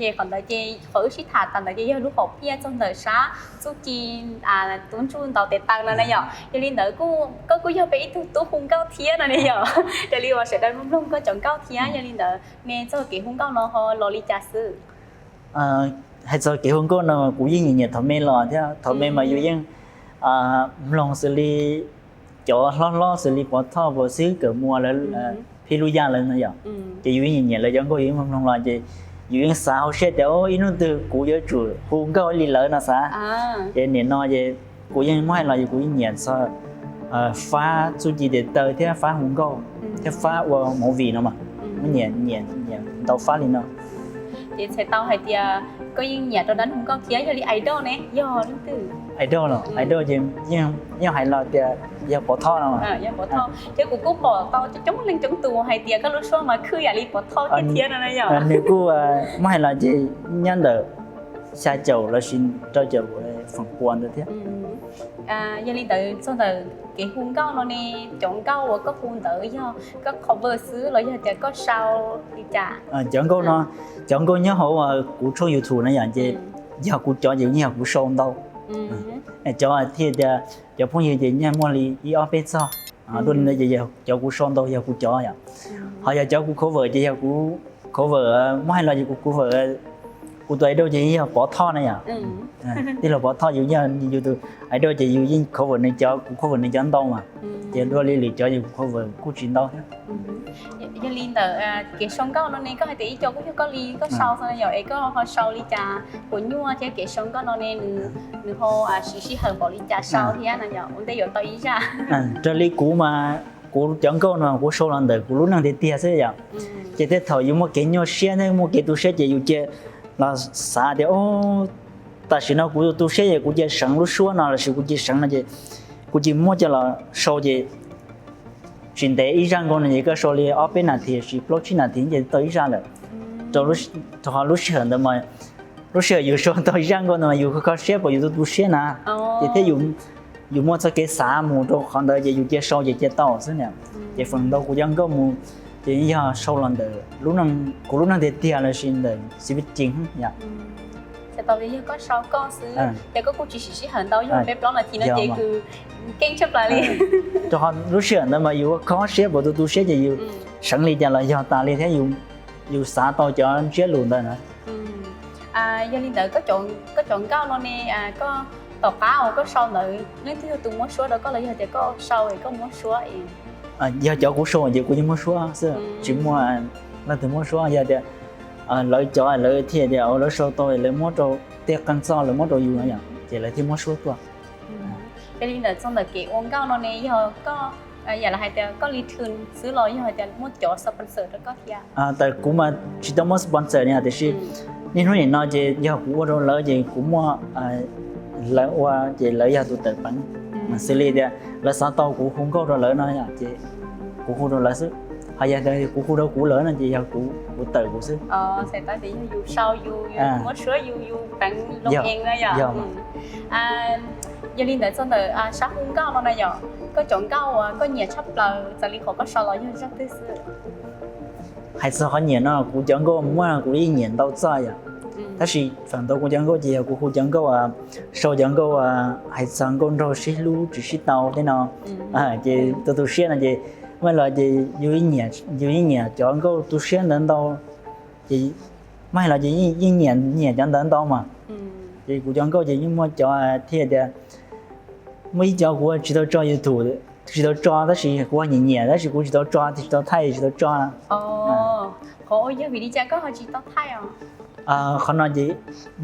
Ces qhov ntawd ces qhov wb sib tham tas ntawd ces yog lub hom phiaj txog ntawm sab txuj ci tub ntsuj ntaus tes taw no ne yom. Yog li ntawd koj kuj yog peb ib tug tub hu nkauj thiab no ne yom. Raws li uas sawv daws mloog koj cov nkauj thiab, yog li ntawd ne txog kev hu nkauj no ho los li cas xwb? Hais txog kev hu nkauj no kuv yeej nyiam nyiam thaum me los thiab. Thaum me mas yus yeej mloog xws li cov hlob hlob xws li Pov Thoj, Pov Xwb, Kawm Muas lawv, Phij Lub Yaj lawv no yom. Ces yus yeej nyiam nyiam lawv cov nkauj, yus yeej mloog mloog los ces yus yeej xav hauv siab tias ib hnub twg kuv yuav tsum hu nkauj li lawv no xav. Ces nim no ces kuv yeej muab hais los ces kuv yeej nyiam txog fab txuj ci tes taw thiab fab hu nkauj thiab fab ua movie no mas, muab nyiam nyiam nyiam ntau fab li no. Ces txhais tau hais tias koj yeej nyiam rau dab hu nkauj thiab, yog li idol ne yog leej twg? Idol los, idol ces yeej hais los tias yog Pov Thoj no. Yog Pov Thoj thiab, kuv kuj pom tau coob leej coob tus hais tias koj lub suab mas khwb yam li Pov Thoj thiab thiab no na yom. Nws kuj muab hais los ces nyob ntawm xya caum lossis rau caum feem pua ntawd thiab. Yog li ntawd txog ntawm kev hu nkauj no ne, cov nkauj uas koj hu ntawd yog koj cover xwb los yog tias koj sau li cas? Cov nkauj no, cov nkauj nyob hauv kuv tshooj YouTube no yom, ces yog kuv cov ces yeej yog kuv sau ntau. Cov thiaj tias cov phooj ywg ces yeej muaj li ib ob peb txog. Dua li ntawd ces cov kuv sau ntau yog kuv cov yom. Ho yog cov kuv cover ces yog kuv cover, muab hais los ces kuv cover, kuv tus idol ces yog Pov Thoj na yom. Tij laug Pov Thoj yus yog yus tus idol ces yus yeej cover nws cov, kuv cover nws cov ntau mas. Ces dua li lwm cov yus cover kuj tsis ntau thiab. Yog li ntawd kev sau nkauj no ne, koj hais tias ib co kuj yog koj li koj sau xwb yom, es koj ho sau li cas? Kuv nyuaj thiab, kev sau nkauj no ne nws ho siv sij hawm npaum li cas sau thiab no yom, ua ntej yuav tau ib zaj? Raws li kuv mas kuv cov nkauj no kuv sau los ntawm kuv lub neej tiag tiag xwb yom. Ces tej thaum yus muaj kev nyuaj siab thiab muaj kev tu siab ces yus cia los xav tias tam sim no kuv tu siab ces kuv cia seev lub suab no lossis kuv cia seev no ces kuv cia muab coj los sau ces tsis ntev ib zaj nkauj no ces koj sau li ob peb nas this lossis plaub tsib nas this ces tau ib zaj lawm. Rau qhov lub sij hawm ntawd mas, lub sij hawm yus sau tau ib zaj nkauj ntawd mas yus kho siab pom yus tu tu siab na, ces thiab yus muaj txoj kev xav mus rau qhov ntawd ces yus cia sau ces cia tau xwb na. Ces feem ntau kuv cov nkauj mus ces yog sau los ntawm kuv lub neej tiag tiag lossis ntawm xib pib cim yom. Txhais tau tias yog koj sau koj xwb ces koj kuj tsis siv sij hawm ntau, yog peb plaub nas this no ces kws keej tshaj plaws li. Rau qhov lub sij hawm ntawd mas yus kho siab pom tu tu siab ces yus seev li cas los yog tas li thiab, yus xav tau cov ntsiab lus ntawd na. Yog li ntawd koj cov nkauj no ne, koj tom qab uas koj sau ntawd leej twg yog tus muab suab rau koj los yog tias koj sau es koj muab suab? Yog cov kuv sau ces kuv yeej muab suab xwb, tsis muaj leej twg muab suab. Yog tias lawv cov lawv thiaj tias lawv sau tau lawv muab rau tej qee txoj lawv muab rau yus no yom, ces lawv thiaj muab suab tuaj. Yog li ntawd txog ntawm kev ua nkauj no ne yog koj, yam li hais tias koj li thw xwb los yog hais tias muaj cov sponsor rau koj thiab? Tam kuv mas tsis tau muaj sponsor li tiam sis niaj hnub nim no ces yog kuv ua rau lawv ces kuv muaj, lawv ua ces lawv yog tus tawm peev. Xws li tias lawv xav tau kuv hu nkauj rau lawv no ces kuv hu rau lawv xwb. Ho yog kuv hu rau kuv lawv no ces yog kuv tawm kuv xwb. Txhais tau tias yog yus sau yus, yus muab suab yus, yus peev loo ees na yom. Yog li ntawd txog ntawm sab hu nkauj no na yom, koj cov nkauj uas koj nyiam tshaj plaws txawm li qhov koj sau los yog zaj twg xwb? Hais txog qhov nyiam no kuv cov nkauj muaj kuv yeej nyiam ntau txoj yom. Tab sis feem ntau kuv cov nkauj ces yog kuv hu cov nkauj, sau cov nkauj hais txog nkauj nraug sib hlub tsis sib tau tej no. Ces tu tu siab no ces muaj los ces yus yeej nyiam cov nkauj tu siab ntawd ntau. Ces muaj los ces yeej nyiam nyiam cov ntawd ntau mas. Ces kuv cov nkauj ces yeej muaj cov thiaj tias muaj ib cov kuv tsis tau tso YouTube, tsis tau tso tab sis kuv nyiam nyiam tab sis kuv tsis tau tso, tsis tau thaij, tsis tau tso. Qhov uas yog vim li cas koj ho tsis tau thaij os? Qhov no ces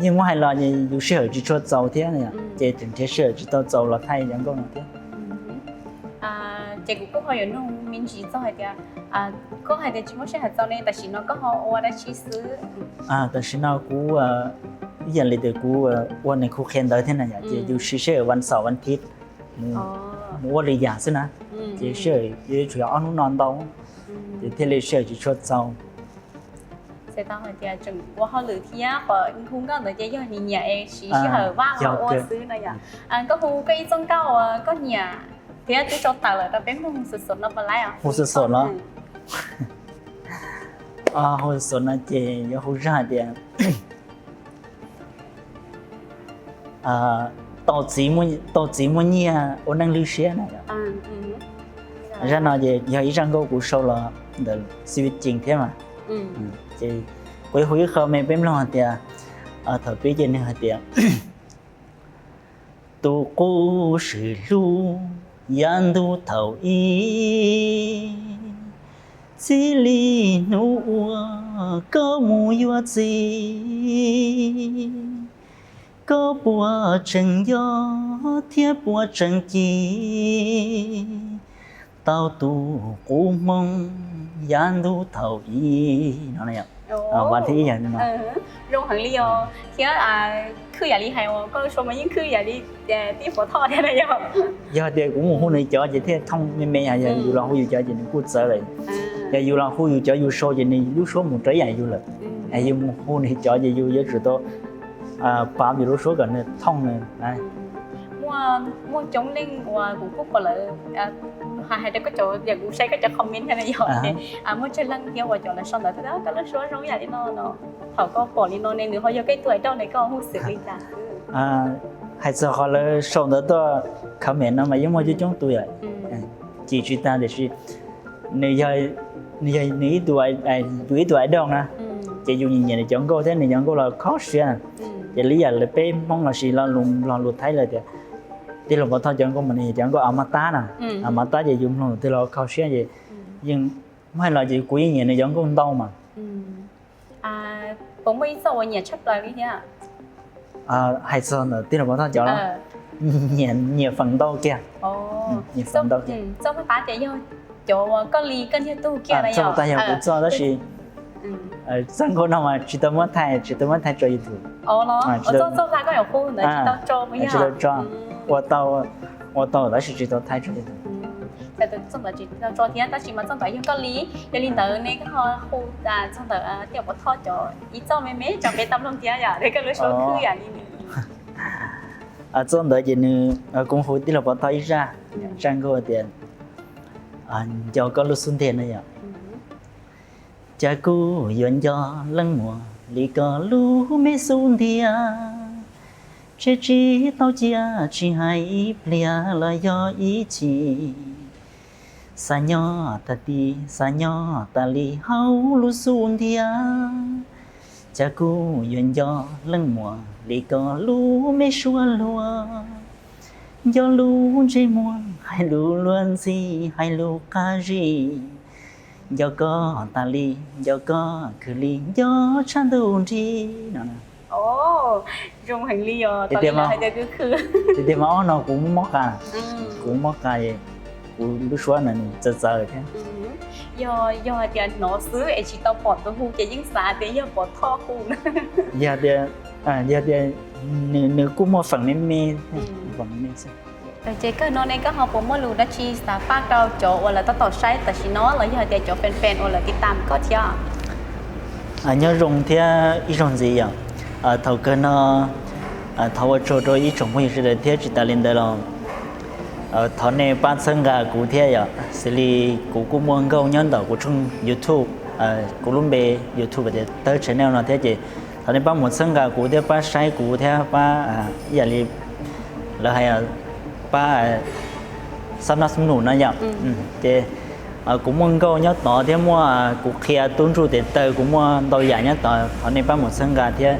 yeej muab hais los ces yus sij hawm tsis tshua txaus thiab, ces tseem nrhiav sij hawm tsis tau txaus los thaij cov nkauj no thiab. Ces kuv kuj ho yuav nug me ntsis txog hais tias, koj hais tias tsis muaj sij hawm txaus ne, tam sim no koj ho ua dab tsi xwb? Tam sim no kuv ib yam li tias kuv ua neeg khu qhia ntawv thiab na yom, ces yus siv sij hawm vas xaum vas thiv mus ua lwm yam xwb na, ces sij hawm yuav tsum yog ob hnub no ntau, ces thiaj li sij hawm tsis tshua txaus. Txhais tau hais tias tseem ua hauj lwm thiab qhov hu nkauj ntawd ces yog nyiam nyiam es siv sij hawm vaj los ua xwb no yom. Koj hu koj ib txoj nkauj uas koj nyiam thiab twb tso tawm lawm rau peb mloog xuv xuv no puas laib os? Hu xuv xuv los? Hu xuv xuv no ces yuav hu zaj hais tias tau txiv muaj nyiaj ua neej lwj siab na. Zaj no ces yog ib zaj nkauj kuv sau los ntawm xib fwb cees thiab mas. Ces kuv yuav hu ib qho me peb mloog hais tias, thaum pib ces nws hais tias, tus qub swm hlub yav ntuj thaum ub, txij li hnub uas koj mus yuav txiv, koj puas tseem nco thiab puas tseem cia tau tus qub hmoob yav ntuj thaum ub no. Zoo heev li os thiab, khwb yam li hais uas koj lub suab mas yeej khwb yam li tij Pov Thoj thiab na yog. Yog tias kuv mus hu nws cov ces thiaj thooj me me, yog yus los hu yus cov ces nws kuj txawv lawm. Yog yus los hu yus cov yus sau ces nws lub suab mus rau ib yam yus lawm. Yus mus hu nws cov ces yus yuav tsum tau pav yus lub suab kom nws thooj nws. Muaj coob leej uas kuv kuj pom lawv hais rau koj cov, kuv saib koj cov comment thiab na yog, muaj tsawg leej thiab uas cov lawv sau ntawv tias koj lub suab zoo yam li no no. Thaum koj pom li no ne nws ho yog koj ib tug idol ne koj hu xws li cas? Hais txog qhov lawv sau ntawv tuaj comment no mas yeej muaj coob coob tus yom, cim tsis tag tiam sis nws yog, nws yog nws ib tug, yus ib tug idol na, ces yus nyiam nyiam nws cov nkauj thiab nws cov nkauj los kho siab. Ces li yam li peb Hmoob los sis lo lus Nplog lus Thaib lawv tias, tij laug Pov Thoj cov nkauj mas nws yog cov nkauj a mab tab na, a mab tab ces yus mloog lus twg los kho siab ces yeej, muaj hais los ces kuv yeej nyiam nws cov nkauj ntau mas. Puas muaj ib txoj uas nyiam tshaj plaws li thiab? Hais txog ntawm tij laug Pov Thoj cov los, nyiam feem ntau kiag. Nyiam feem ntau kiag. Txoj paj tab ces yog cov uas koj li koj niag tug kiag na yog? Txoj paj tab yog kuv txoj tab sis txoj nkauj no mas tsis tau muab thaij, tsis tau muab thaij tso YouTube. Txoj paj tab koj yuav hu ntawd tsis tau tso, tsis tau tso. Ua tau, ua tau tab sis tsis tau thaij tso YouTube. Txoj ntawd tsis tau tso thiab tab sis mas txoj ntawd yog koj li, yog li ntawd ne koj ho hu txog ntawm tij laug Pov Thoj cov ib txoj me me tso peb tau mloog thiab yom, koj lub suab khwb yam li. Txoj ntawd ces nws, kuv hu tij laug Pov Thoj ib zaj, zaj nkauj tias, nco koj lub xub ntiag na yom. Cas kuv yuav nco leej muam li koj lub me xub ntiag, tseg tsis tau cia tsis hais ib pliag los yog ib chim. Xav nyob tas ti, xav nyob tas li hauv lub xub ntiag. Cas kuv yuav nco leej muam li koj lub me suab hluas, nco lub ntsej muag hais lus luag ntxhi hais lus qab zib, nco koj tas li, nco koj khwv li nco tshaj ntuj nrig no. Zoo heev li os, tiag tiag mas ob no kuv mob qa, kuv mob qa, kuv lub suab na nws txawv txawv thiab. Yog, yog hais tias hnov xwb es tsis tau pom tus hu ces yeej xav tias yog Pov Thoj hu na. Yog tias, yog tias nws kuj muaj feem me me, feem me me xwb. Ces kawg no ne koj ho puas muaj lus dab tsi xav faj rau cov uas lawv tab tom saib tam sim no los yog hais tias cov fan fan uas lawv tiv tam koj thiab? Nyob zoo thiab ib zaug ntxiv yom. Thaum kawg no thov ua tsaug rau ib tsoom phooj ywg sawv daws thiab tsis tas li ntawd los thov nej pab txhawb nqa kuv thiab yom. Xws li kuv kuj muaj nkauj nyob ntawm kuv tshooj YouTube, kuv lub npe YouTube tias Tawb Channel no thiab ces thov nej pab mus txhawb nqa kuv thiab pab saib kuv thiab pab ib yam li lawv hais pab sab nab sab num no yom. Ces kuv muaj nkauj nyob tod thiab muaj kuv qhia tub ntsuj tes taw kuv muaj ntau yam nyob tod, thov nej pab mus txhawb nqa thiab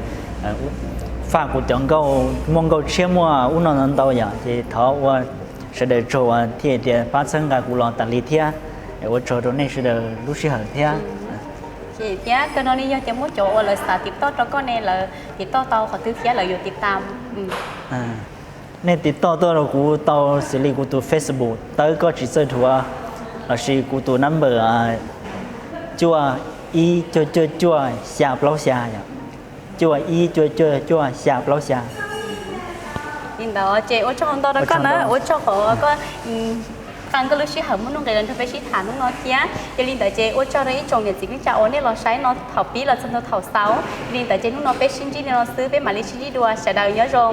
faj kuv cov nkauj, muaj nkauj tshiab muaj ub no ntau yom, ces thov ua sawv daws tsaug uas thiaj tias pab txhawb nqa kuv los tas li thiab. Ua tsaug rau nej sawv daws lub sij hawm thiab. Thiab kawg no ne yog tias muaj cov uas lawv xav tiv toj rau koj ne lawv tiv toj tau qhov twg thiab lawv yuav tiv tam? Nej tiv toj tuaj rau kuv tau xws li kuv tus Facebook Tawb Koj Tsis Txawj Dhuav lossis kuv tus number cuaj ib cuaj cuaj cuaj xya plaub xya yom, cuaj ib cuaj cuaj cuaj xya plaub xya. Li ntawd ces ua tsaug ntau rau koj na, ua tsaug qhov koj qee koj lub sij hawm muaj nuj nqis los nrog peb sib tham hnub no thiab. Yog li ntawd ces ua tsaug rau ib tsoom niam txiv kwv tij uas nej los saib no thaum pib los txog ntua thaum xaus. Yog li ntawd ces hnub no peb sib ntsib li no xwb, peb mam li sib ntsib dua, sawv daws nyob zoo.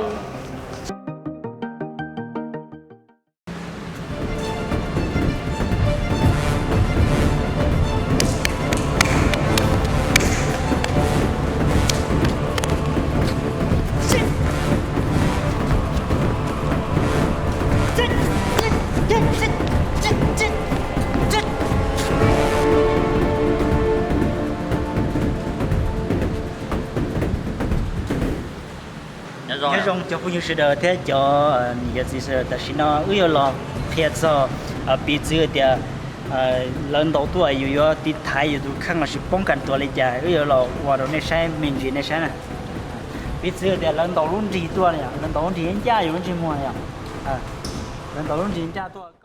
Nyob zoo cov phooj ywg sawv daws thiab cov niam cov txiv sawv daws, tam sim no wb yuav los qhia txog piv txwv tias lawv ntaus tuaj yus yuav tiv thaiv yus tus kheej los sis poob kas tuas li cas, wb yuav los ua rau nej saib me ntsis nej saib na. Piv txwv tias lawv ntaus lub nrig tuaj, lawv ntaus lub nrig ncaj yus lub ntsej muag yom. Lawv ntaus lub nrig ncaj tuaj.